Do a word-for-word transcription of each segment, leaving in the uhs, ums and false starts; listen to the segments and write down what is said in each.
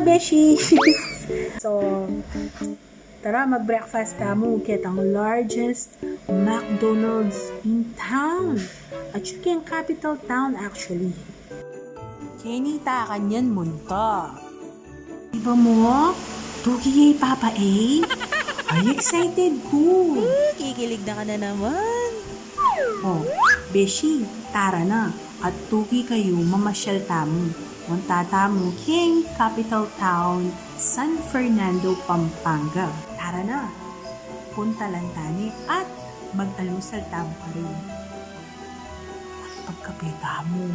Beshies! So, tara, mag-breakfast tamu ketang largest McDonald's in town. At yung capital town, actually. Keni ta kanyan munta. Diba mo? Tuki ya i Papa A? Ay, excited ku. Hmm, kikilig na ka na naman. O, beshi, tara na. At tuki kayu, mamasyal tamu. Munta tamu keng capital town, San Fernando, Pampanga. Tara na. Puntalan ta ne at mag-alusal tamu karin. At magkape tamu.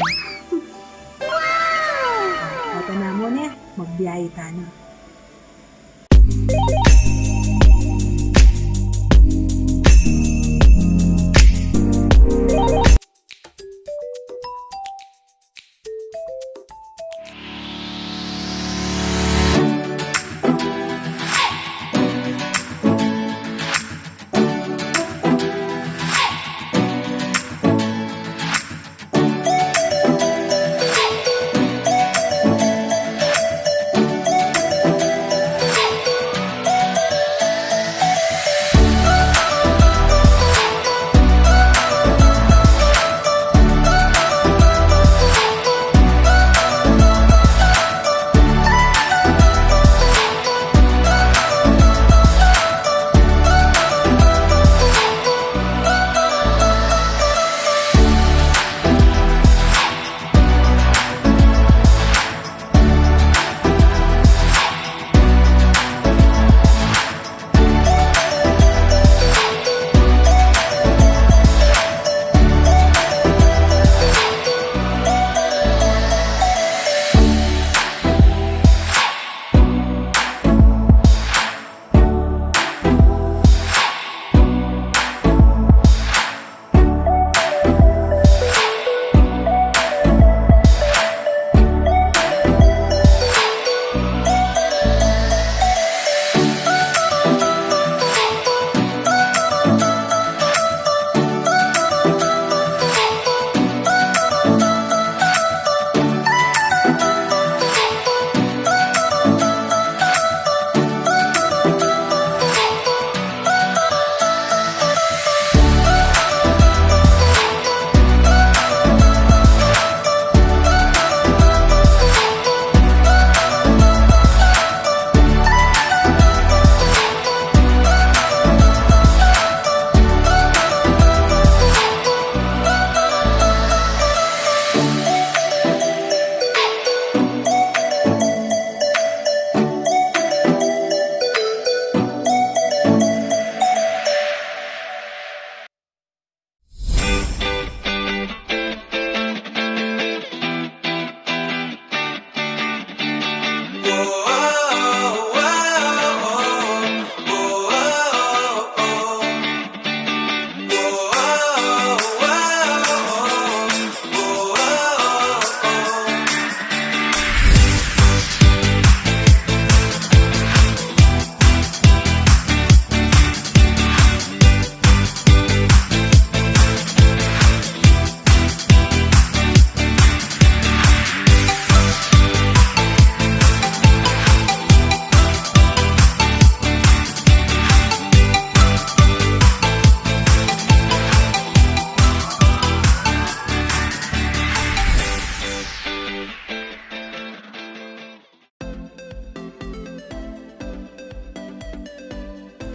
Wow! Kota na mu ne, magbiyahe ta na.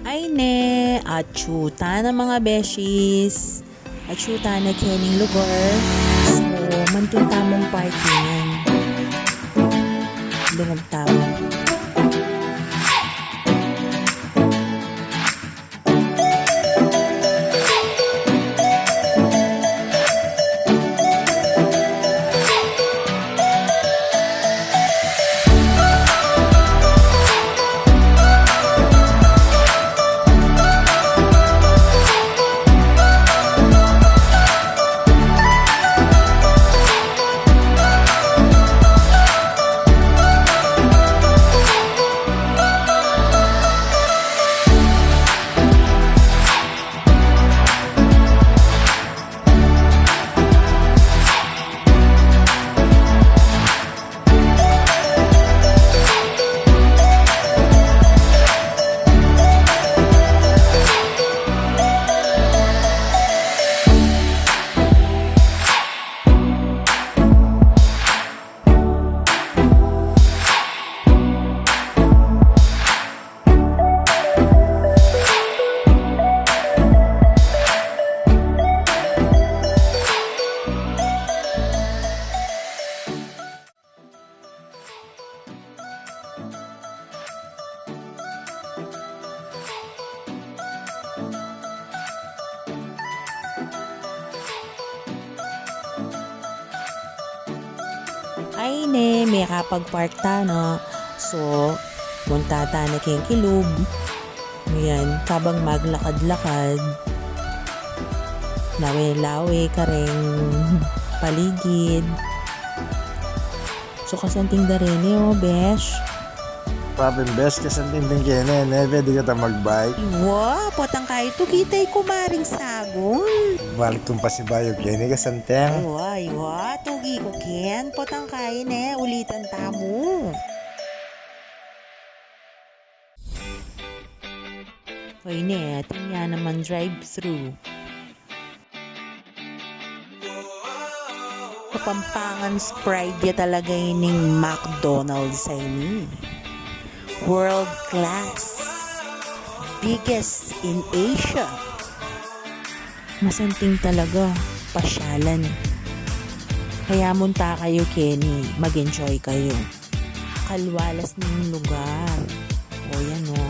Ay ne, atsu ta na, mga beshies. Atsu ta na kening lugar. So, mantun tamung parkingan. Lungub tamu. Ay ne, mekapag-park tana. So, munta tana keng kilub. Ayan, kabang maglakad-lakad, lawe-lawe kareng paligid. So, kasanting da reni, o, besh. Pabin, besh, kasanting din keni, nebe, di kata mag-bike. Wa, potang kayi, tugi ta i kumaring sagun. Balik kung pasibayu keni, kasanting. Wa, wa, tugi ku ken, potang kayi ne, ulitan tamu. Oy ne, atin ya naman drive-thru. Kapampangan pride ya talaga ining McDonald's a ini. World class. Biggest in Asia. Masanting talaga pasyalan. Kaya munta kayu keni, mag-enjoy kayu. Kalwalas ning lugar. O, yan, o.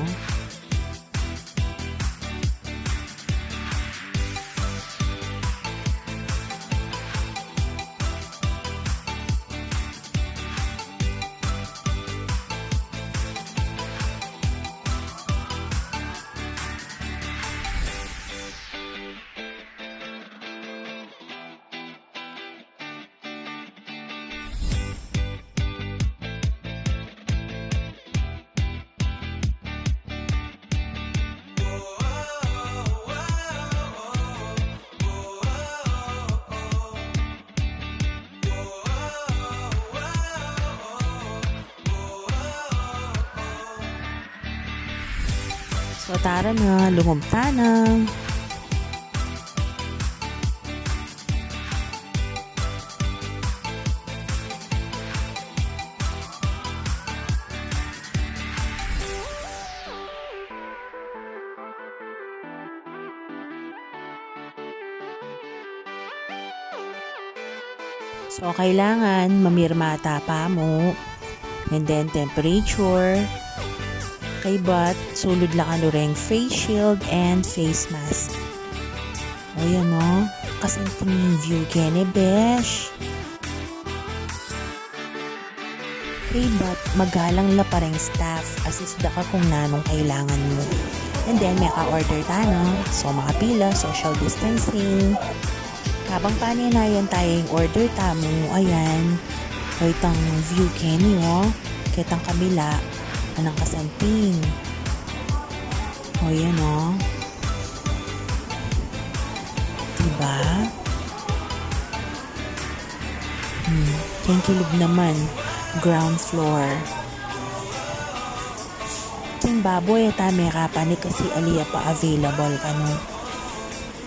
So, tara na, lungub tana. So, kailangan mamirmata pa mu. And then, temperature. Kaybat, sulud la kanu reng face shield and face mask. O, yan, o. Kasanting ning view keni, besh. Kaybat, magalang la pa reng staff, assist da ka kung nanung kailangan mu. And then, meka-order tana. So, makapila, social distancing. Kabang panenayan taya ing order tamu, ayan. O, itang view keni, o. Ketang kabila, anang kasanting. O, yan, o. Diba? Hmm. Keng kilub naman, ground floor. Keng babo, e ta merapan e kasi ali ya pa available kanu.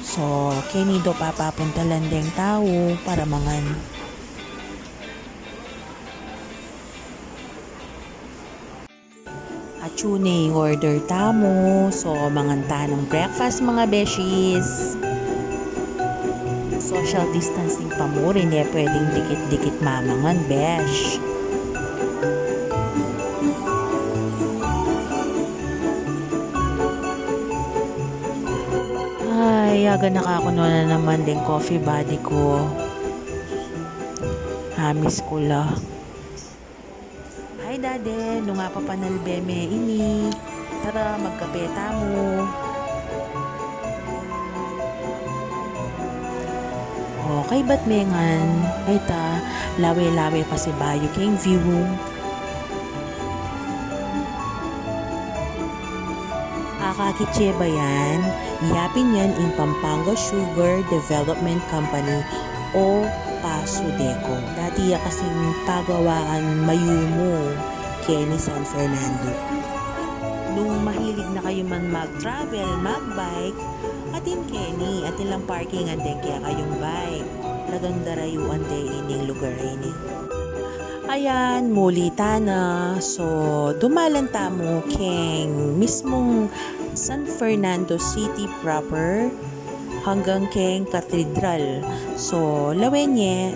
So, keni do papapuntalan deng tau para mangan. Atyu ne ing order tamu. So, mangan tanang breakfast, mga beshies. Social distancing pa mu rin, e pwedeng dikit-dikit mamangan, besh. Ay, aganaka ku na naman deng coffee buddy ku. Amiss ku la. Ay, dade, nung apapanalbe me ini. Tara, magkape tamu. O, kaybat me ngan, ay ta, lawe-lawe pasibayu keng view. Akakit ye ba yan? Yapin yan ing Pampanga Sugar Development Company o PASUDECO. Dati ya kasing pagawaan mayumu keni San Fernando. Nung mahilig na kayu man mag-travel, mag-bike, atin keni, atin lang parkingan deng kekayung bike. Talagang darayuan de ining lugar a ini. Ayan, muli tana. So, dumalan tamu keng mismung San Fernando City proper hanggang keng katedral. So, lawen ye,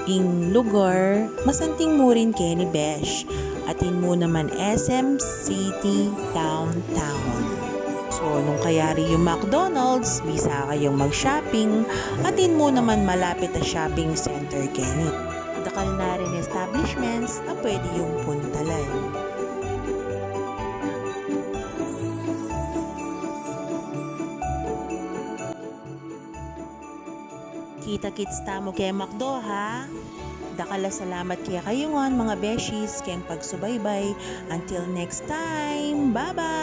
ing lugar, masanting mu rin keni, besh. Atin mu naman S M City Downtown. So, nung kayari yung McDonald's, bisa kayung mag-shopping, atin mu naman malapit a shopping center keni. Dakal na rin establishments a pwede yung puntalan. Kita-kits tamu keng McDo, ha? Dakal a salamat kekayu ngan, mga beshies, keng pagsubaybay. Until next time, bye-bye!